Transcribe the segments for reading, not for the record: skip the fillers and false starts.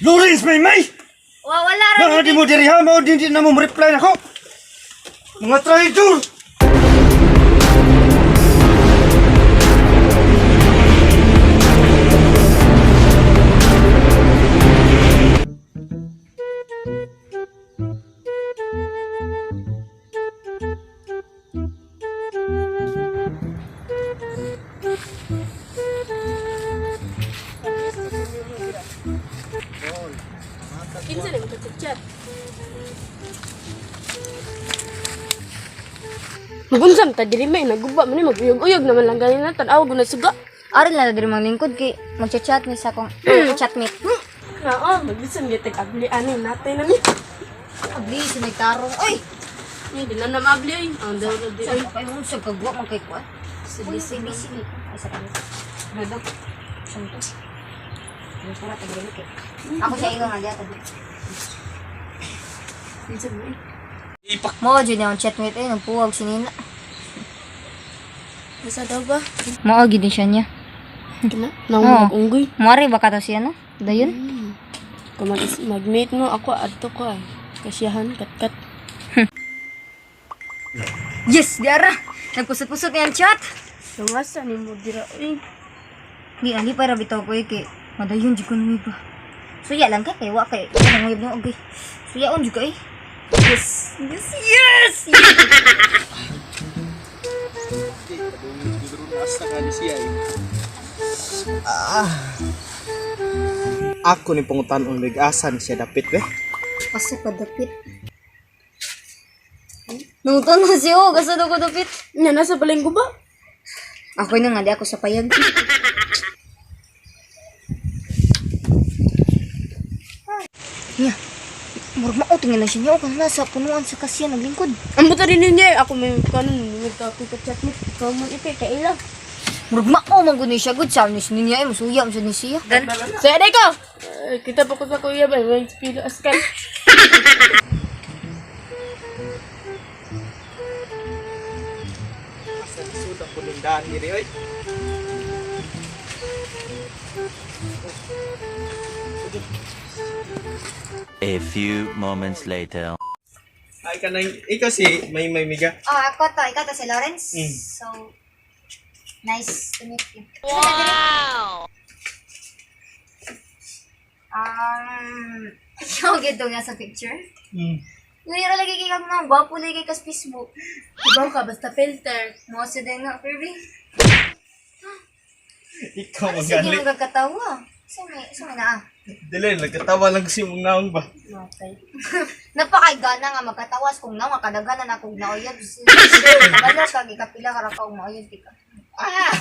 Lawrence, may may! Wa wala ra. Nang di mo diri ha, mao di na mo reply nako. Mga traitor! Kinsa na chat. Magunsam ta diri may naguba man ni maguyog-uyog naman lang ganin na tan-aw gud na suga. Aron lang na diri mang lingkod kay magchat-chat ni sa akong chatmate. Oo, magbisan gyud tag abli ani natay na ni. Abli si nagtarong. Oy. Ni di na na maabli oy. Ang daw na di oy. Kay mo sa kagwa man kay kuan. Uy, si busy ni. Ay sa kanya. Hada. Santo. Ano pura tag dili kay. Ako sa ingon nga diya tag. Kinsa man? Mo jud na akong chatmate ay nagpuwag si Nina. Asa daw ba? Mao gid ni siya niya. Kina, nang unggoy. Muari ba ka to siya no? Dayon. Kung mag mag-mate no ako adto ko ay. Kasiyahan katkat. Yes, diara. Nagpusot-pusot niya ang chat. Tungasa ni mo dira oy. Di ali para bitaw ko eh, kay madayon jud ko numi ba. Suya lang kay kay wa kay kanang uyab no okay. Suyaon jud ka eh. Yes. Yes. Yes. Asa ka ni siya eh. Ah. Ako ni pangutan-on mig asa ni siya dapit be. Asa ka dapit? Nangutana siya, oh, asa daw ko dapit? Nya nasa balenggo ba? Ako na nga, di ako sa payag. Nya, murag mao tingin lang siya niya, o nasa punuan sa kasya naglingkod. Ang buta rin niya ako may kanon nagkapoy ka chat mo. Ikaw man ikay kaila. Murag mao man gud ni siya gud sa ni niya ay musuya man sad ni siya. Gan. Saya day ko. Eh, kita pa ko sa kuya ba may pilo askan. Asa ni sud ang punindahan diri oy. A few moments later. Ay kanang ikaw si may may miga. Oh, ako to, ikaw to si Lawrence. Mm. So nice to meet you. Wow. Ikaw gito nga sa picture. Ngayon lagi kay kag nga gwapo lagi kay kas Facebook. Ibaw ka basta filter. Mo sa din nga Kirby. Ikaw Sige magali. magkatawa. Sa may naa. Dili nagkatawa lang kasi mong naong ba. Matay. Napakaigana nga magkatawas kung nawa kadaghanan na kung nauyab. Kabalo ka gikapila ka ra ka og mauyab di ka. Ah!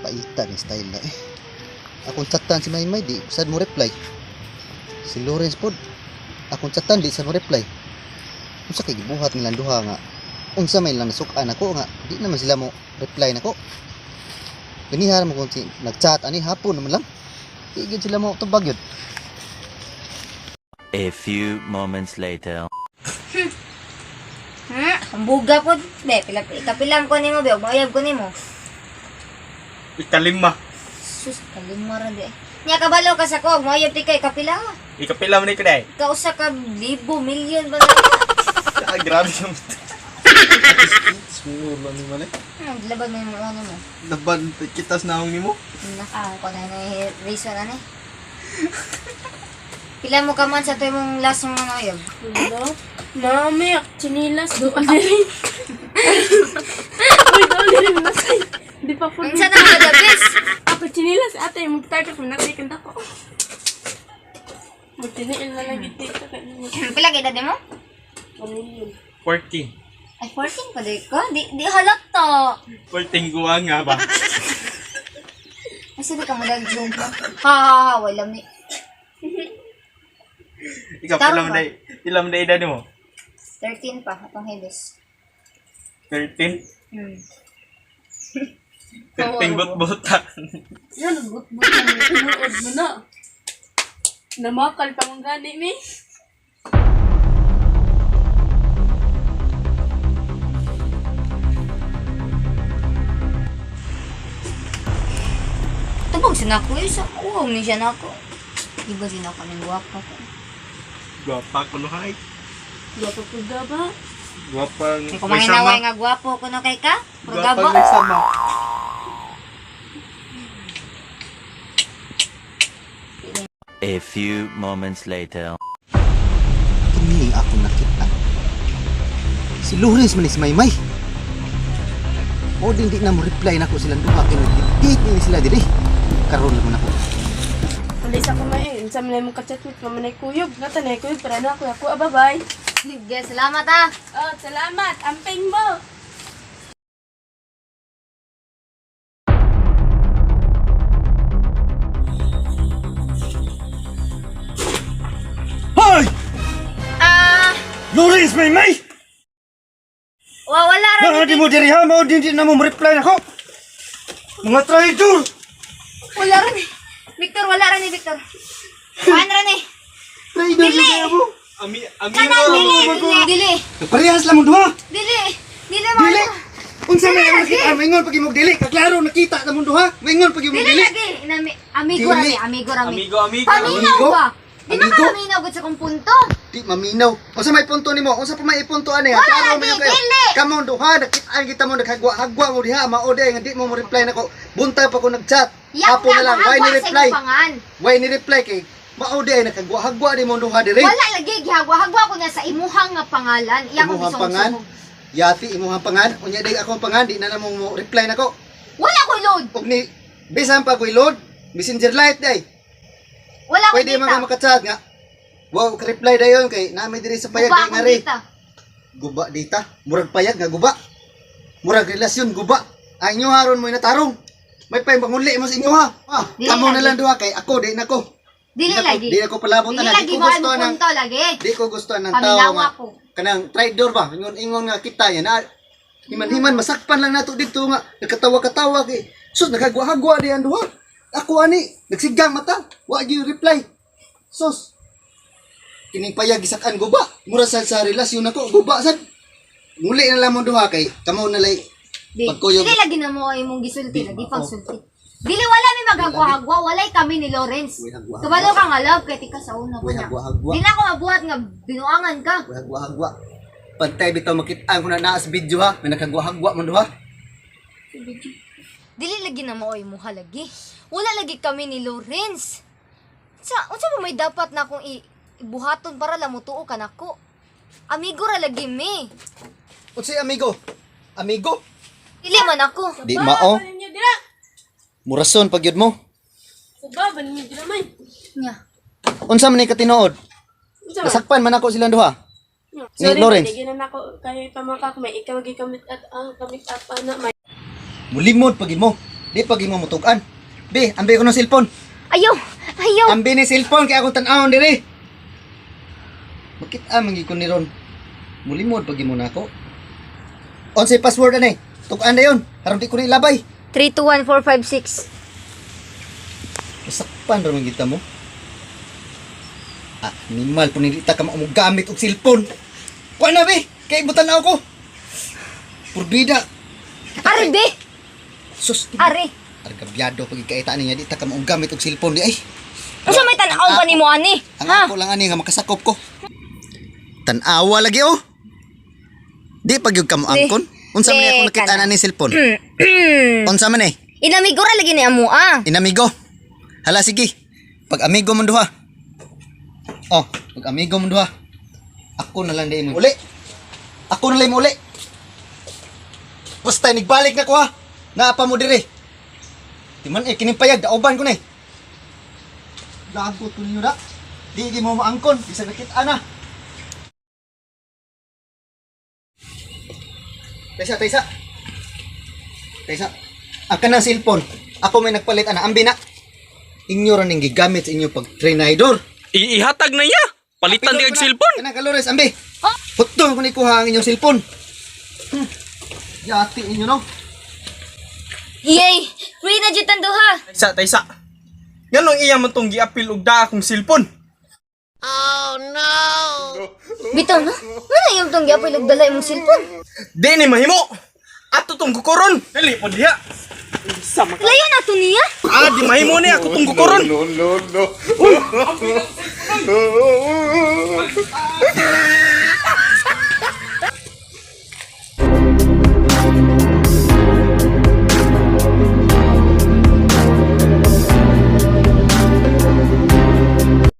Paita ni style na eh. Akong chatan si Maymay di sad mo reply. Si Lawrence pod akong chatan di sad mo reply. Unsa kay gibuhat nilang duha nga unsa may lang nasuk-an ako nga di naman sila mo reply nako. Ganiha mo kung si, nagchat ani hapon naman lang. Di gyud sila mo tubag yun. A few moments later. Ang buga po. Be, pila, kapilang ko nimo, be, og mauyab ko nimo. Ikalima. Sus, kalima ra di. Nya kabalo ka sa ko, og mauyab ti kay kapila. Ikapila man ni kaday. Kausa ka libo, milyon ba na? Ah, grabe yung Smooth lang ni man eh. Laban mo yung ano mo. Laban kitas naong nimo. Naka, ko na na reason ani. Pila mo ka man sa tuwing mong last mong ano yun? Hello? Mami, chinilas do diri. Uy, do diri nasay. Di pa po. Ang sana ka the best! Ako chinilas ate, magtaka ko natay kanda ko. Magtiniil na lang gid dito kay Pila ka edad mo? Pamilyon. 14. Ay, 14 pa di ko. Di, di halata. 14 guwa nga ba. Asa di ka mo joke ka? Ha ha ha, wala mi. Ikaw Tama pila man ba? day. Pila man day edad nimo? 13 pa, atong hebes. 13. Hmm. 13 but-buta. Yan, but-but ang tinuod mo na. Namakal pa mong gani mi. Tubag siya nako eh. Sa uwaw ni siya nako. Di ba siya nako ng gwapa ko? Gwapa ko no hay. Gwapa po gaba. Gwapa Kay kumanginaway nga gwapo ko no kay ka? Pero gabo. sama. A few moments later. Kini akong nakita. Si Lawrence man ni si Maymay. O din di na mo reply nako silang duha kay nag-date ni sila diri. Karon lang man ako. Wala isa ko may. Unsa man imong kachatmit mamanay kuyog. Natanay kuyog para na ako. Ako, ah, bye-bye. Sige, salamat ah. Oh, salamat. Amping mo. Hoy! Ah, Lawrence Maymay! wala ra Mga di mo diri ha, mao din di na mo reply nako. Mga traitor! Wala ra ni. Victor, wala ra ni Victor. Kuan ra ni. Traitor Dili! siya mo. Ami Kanang dili, dili, dili. Parehas lang mo duha. Dili. Dili mo. Dili. Unsa may Dili ang lagi. nakita? Maingon pag imong dili. Kaklaro nakita na mong duha. Maingon pag imong Dili dili. lagi. Inami, amigo ra Dili. ni, amigo ra mi. Amigo, amigo. Paminaw Amigo? ba? Di ba Amigo? ka paminaw gud sa kong punto? Di maminaw. Unsa may punto nimo? Unsa pa may ipunto ani? Wala Klaro lagi, man yun kayo. dili. Kamong duha nakitaan kita mo naghagwa-hagwa mo diha mao di nga di mo mo reply nako. Buntag pa ko nag-chat. Yak Hapon na lang why ni mahagwa sa reply? imong pangan. Why ni reply kay mao di ay naghagwa-hagwa di mo duha diri. Wala lagi gihagwa-hagwa ko na sa imuhang nga pangalan. Iya ko Imuhang pangan. Yati imuhang pangan. Unya day akong pangan di na na mo mo reply nako. Wala ko load. Og ni bisan pa ko'y load, Messenger Lite day. Wala ko Pwede man data. ka makachat nga. Wow, ka-reply dayon kay nami diri sa payag Guba kay akong ngari. data. Guba dita, murag payag nga guba. Murag relasyon guba. Ang inyo haron mo natarong. May pay panguli mo sa inyo ha. Ah, Dili kamo na lagi. lang duha kay ako di nako. Dili Di nako- lagi. Di nako palabot Dili ana. Di lagi ko mo gusto ang nang punto lagi. di ko gusto ng tao Paminawa nga ko. kanang traitor ba ingon-ingon nga kita yan na himan-himan masakpan lang nato dito nga nagkatawa-katawa kay sus nagagwa-hagwa di ang duha ako ani nagsigang mata wa gyud reply sus kining payag gisakan guba mura sad sa relasyon nako guba sad muli na lang mo duha kay kamo na lay Di. pagkuyog Dili lagi na mo ay imong gisulti, Di, lagi oo. pagsulti. Dili wala mi maghagwa-hagwa, walay kami ni Lawrence. Way hagwa-hagwa. Kabalo ka nga love kay tika sa una ko Way na. hagwa-hagwa. Di na ako mabuhat nga binuangan ka. hagwa-hagwa pantay bitaw makit-an ko na naa sa video ha may nakagwa-hagwa man duha. Dili lagi na mo ay muha lagi. Wala lagi kami ni Lawrence. Sa unsa ba may dapat na akong ibuhaton para lang mutuo ka nako? Amigo ra lagi mi. Unsay amigo? Amigo? Dili man ako. Di mao. Ba ninyo dira. Murason pag yun mo. Sa ba ninyo dira may. Nya. Unsa man ni katinuod? Unsa man? Nasakpan man ako silang duha. Ni Sorry, Lawrence. Di na nako kay pamakak may ikaw gi kamit at ang kamit up ana may. Mulimod pag mo. Di pag imo mutug-an. Be, ambi ko ng cellphone. Ayaw, ayaw. Ambi ni cellphone kay akong tan-awon diri. Makita man gyud ko ni ron. Mulimod pag imo nako. Unsay password ani? Tug-an na yon. Aron di ko ni ilabay. 321456. Nasakpan ra man kita mo. Ah, animal po nilita ka mo gamit og cellphone. Kuha na be, kay butan na ako. Purbida. Are be, Sus, are. Argabyado pag ikaita niya di ta ka maong gamit og cellphone di ay. Unsa may tan-aw pa nimo ani? Ang Ha? ako lang ani nga makasakop ko. Tan-awa lagi oh. Di pag yung kamo angkon. Unsa man Di, ni ako nakita kana. na ni cellphone? Unsa man eh? Inamigo ra lagi ni amo ah. Inamigo. Hala sige. Pag amigo mo duha. Oh, pag amigo mo duha. Ako na lang di mo uli. Ako na lang mo uli. Basta nigbalik na ko ha. Naa pa mo dire. Di man eh kining payag dauban ko na eh. Gago to ninyo da. Di di mo maangkon bisag nakita na. Taysa, taysa. Taysa. Ang kanang cellphone. Ako may nagpalit ana ambi na. Inyo ra ning gigamit sa inyo pag trinidor. Iihatag na niya. Palitan di kag cellphone. Kanang kalores ambi. Putong ko ni kuha ang inyong cellphone. Yati inyo no. Yay! Free na jud tan duha. Taysa, taysa. Nganong iya man tong giapil og daa akong cellphone? Bitaw na. Wala yung tong giapoy og dala imong cellphone. Di ni mahimo. Ato tong kukoron. Dali po diha. Sama ka. Layo na to niya. Ah, di mahimo ni ako tong kukuron. No, no, no.